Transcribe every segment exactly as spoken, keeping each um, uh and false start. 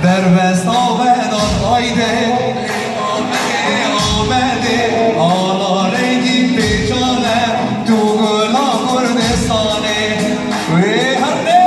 Derbesta vedan haydi. Amedê, ana rengîn pêçan e, tu gula Kurdistanê. Wê herdê.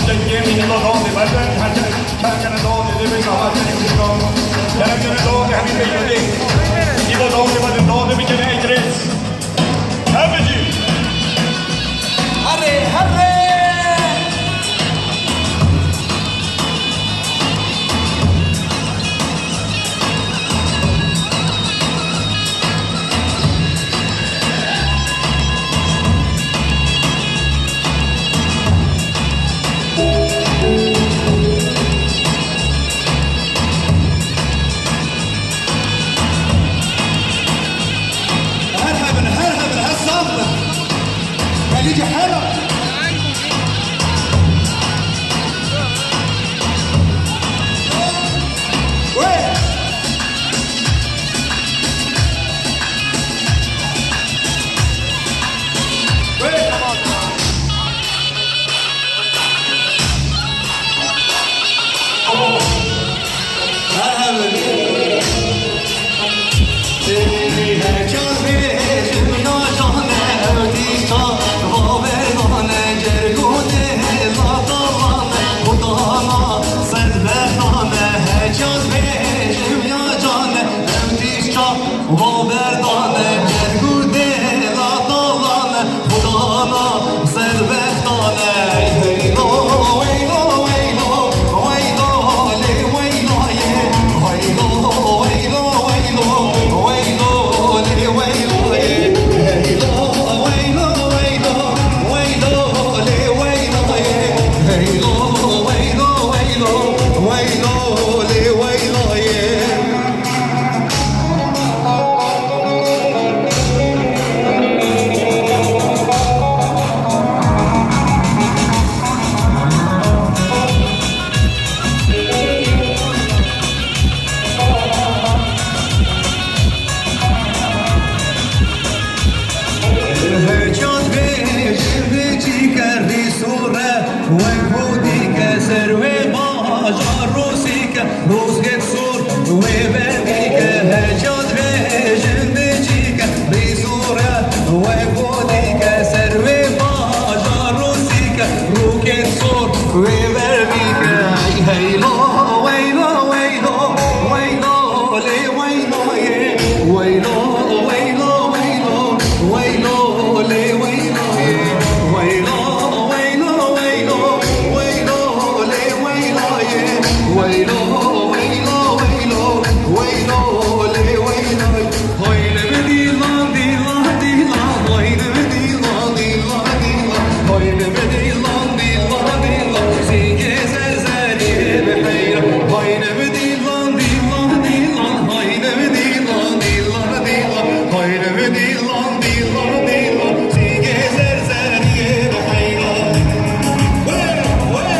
Yê min îro dawam dibe, her çend kene dawam dibe, çawa kene îro. Kene kene dawam dibe, hemî peyvê. Îro dawam dibe, dawam dibe, kene Îdrîs. Hemicî. Herê, herê. Her hebin, her hebin, her sax bin. Belî cî her. Wê. Wê. Her hebin. Ê, hecan bêjim ya can e, ew tîşta raverdane, cerg û dêla dalan e, xwedana sedbextan e. Hecan bêjim ya can e, ew tîşta raverdane, cerg û dêla dalan e, xwedana sedbextan e. Heylo, weylo, weylo, weylo, lê weylayê. Weylo, weylo, weylo, weylo, lê weylayê. Heylo, weylo, weylo, weylo, lê weylayê. Heylo, weylo, weylo, weylo, lê weylayê. Hecan bêjim biçîke rîsore, wek hodîke ser wê bajar rûsîke, rûsgek sor wê berîke. Hecan bêjim biçîke rîsore, wek hodîke ser wê bajar rûsîke, rûkek sor wê berîke. Hey, heylo, weylo, weylo, weylo, lê weylayê. Weylo, weylo, weylo, weylo, lê weylayê. Weylo, weylo, weylo, weylo, lê weylayê. Weylo, weylo, weylo, weylo, lê weylayê. Haydi bi dîlan, dîlan, dîlan, haydi bi dîlan, dîlan, dîlan, haydi bi dîlan, dîlan, dîlan, sîngê zerzeriyê bi heyran. Haydi bi dîlan, dîlan, dîlan, haydi bi dîlan, dîlan, dîlan, haydi bi dîlan, dîlan, dîlan, sîngê zerzeriyê bi heyran. Wey, wey.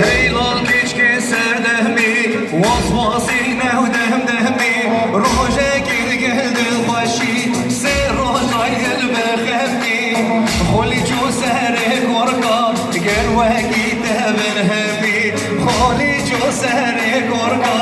Hey lal keçkê serdehmî, waswasî new demdemî, rojekê gel dilxweşî, sê roja gel bi xemî. Xolî çû serê korka, gel wekî te bin hemî. Xolî çû serê korka,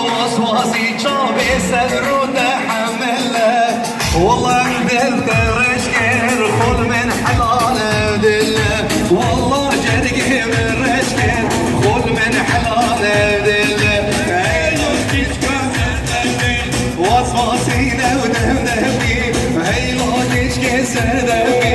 Waswasî çavê ser rû te hemile. Wela em dil te reş kir, xul min helal dil. Wela cergê min reş kir, xul min helal dil. Hey, los kiçka zerdebî, waswasî dew dew debî. Hey, lo kiçkê serdebî.